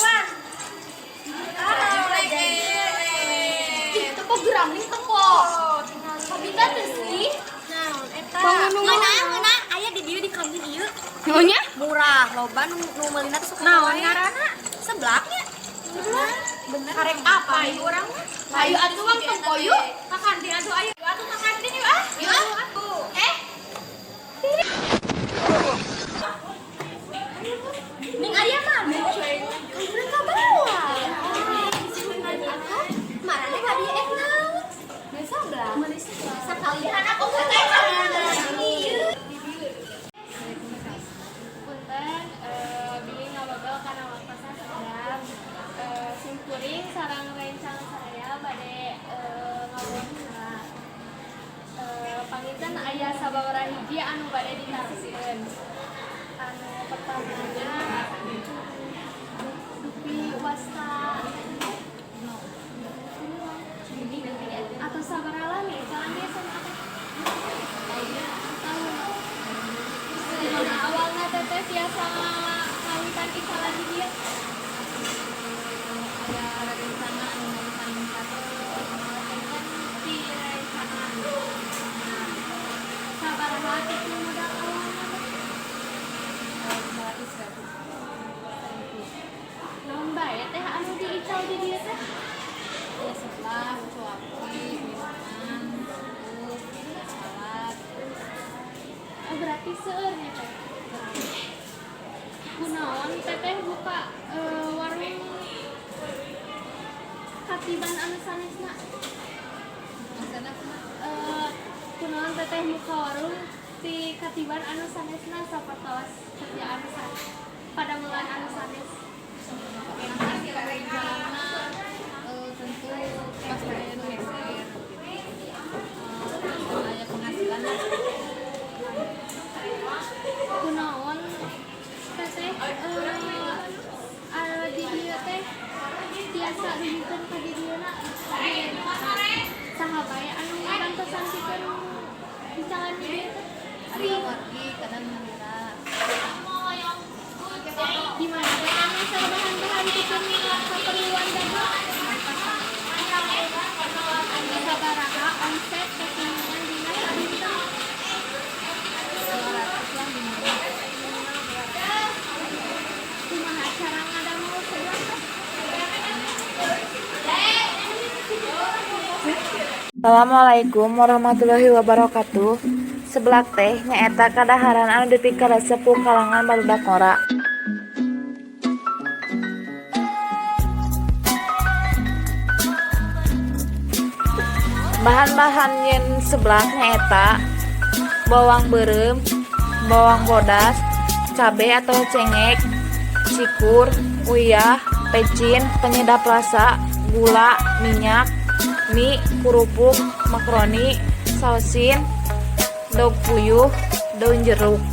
Wan. Ih, teko geramling teko. Kabita teu sih? Naon eta? Bangun. Ngeunah, ngeunah aya di dieu, di kantin ieu. Nyonya? Murah, loba nu meulina teh suka Naon wae. ngaranna? Seblaknya. Seblak. Bener. Karek apa ieu urang mah? Ayo atuh, Wang, tempo yuk. Ka kantin atuh, ayo atuh ka kantin yuk ah. Yuk ah. Eh. Ning aya mana? Kan urang ka bawah. Atuh, marane ka dieu ek naon? Beli seblak. Meuli seblak. Sakalian aku teh. Punten, bilih ngababel kana waktosna sakedap. Simkuring sareng rencang sadaya bade ngawawancara. Panginten aya sababaraha hiji anu bade ditaroskeun. Anu pertamana, dupi wasta atau sabaraha lami jalan dia sama apa? Tahun. Kumaha awalna teteh tiasa ngawitan icalan di dieu? Ada rencana anu ngawitan satu. Kan di rencana. Nah, sabaraha kitu modal awalna teh? 100 ribu. Naon bae teh anu diical di dieu teh? Ya, seblak, cuaki, minuman, terus salad. Oh, berarti seueur nya teh. Kunaon teteh buka warung katiban anu sanesna? Maksudnya kumaha? Kunaon teteh muka warung ti katiban anu sanesna, sapertos kerja anu sanes, padamelan anu sanes? Rencana tentu pas aya nu meser gitu. Aya penghasilan lah. Kunaon teteh di dieu teh tiasa dugikeun ka di dieuna? Saha bae anu ngabantosan pikeun icalan di dieu teh? Ada wargi, kadang lila. Di mana teh anu bahan-bahan pikeun keperluan dagang? Sabaraha omset keuntungan dina sadinten? 200 lah minimal. Kumaha cara ngadamel seblak teh? Assalamualaikum warahmatullahi wabarakatuh. Seblak teh nyaeta kadaharan anu dipikaresep ku kalangan barudak ngora. Bahan-bahan nyieun seblak nyaeta bawang beureum, bawang bodas, cabe atau cengek, cikur, uyah, pecin, penyedap rasa, gula, minyak, mie, kerupuk, makaroni, sausin, endog puyuh, daun jeruk.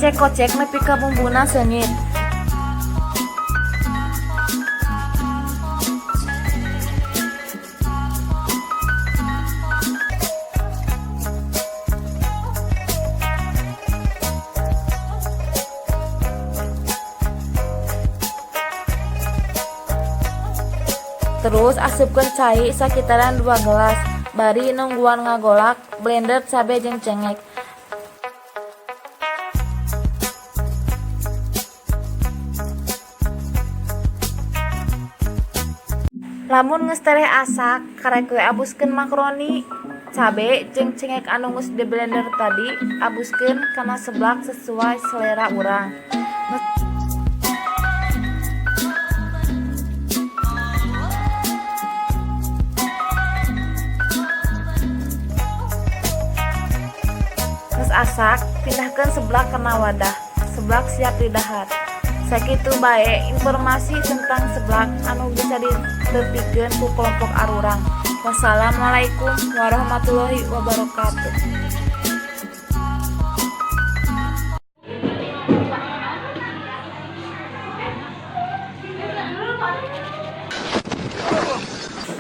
Cek kocek nepi ka bumbuna seungit. Terus asupkeun cai sakitaran 2 gelas, bari nungguan ngagolak, blender cabe jeung cengek. Lamun geus tereh asak, karek we abuskeun makaroni, cabe jeung cengek anu geus di blender tadi, abuskeun kana seblak sesuai selera urang. Geus asak, pindahkeun seblak kana wadah. Seblak siap didahar. Sakitu bae informasi tentang seblak anu bisa ditepikeun ku kelompok arurang. Wassalamualaikum warahmatullahi wabarakatuh.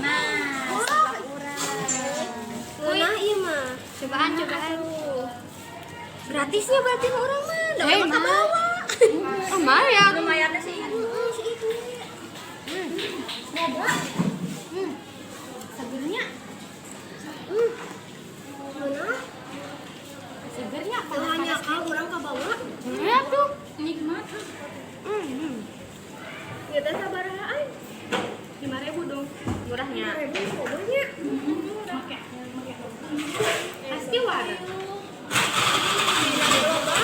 Nah, seblak urang. Ngeunah ieu mah. Cobaan, cobaan. Gratisnya berarti mah urang mah. Da Eh, urang mah. kabawa. Lumayan. Lumayan sih. Heeh, si itu. Loba. Segernya. Mana? Segernya. Teu hanya ka urang kabawa. Ya tuh. Nikmat. Ieu teh sabarahaan? 5.000 dong. Murahnya. 5.000 lobanya. Oke. Pasti waras. Loba.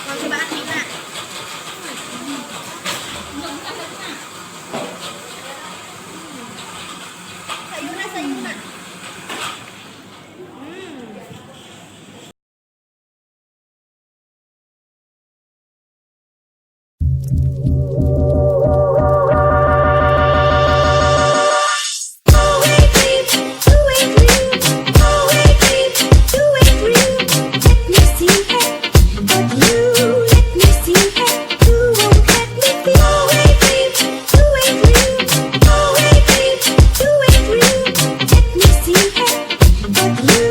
Mau cobaan mie. Sayurna, sayurna. 2, 8, 3, 2, 8, 3, 2, 8, 3. Let me see it, but you.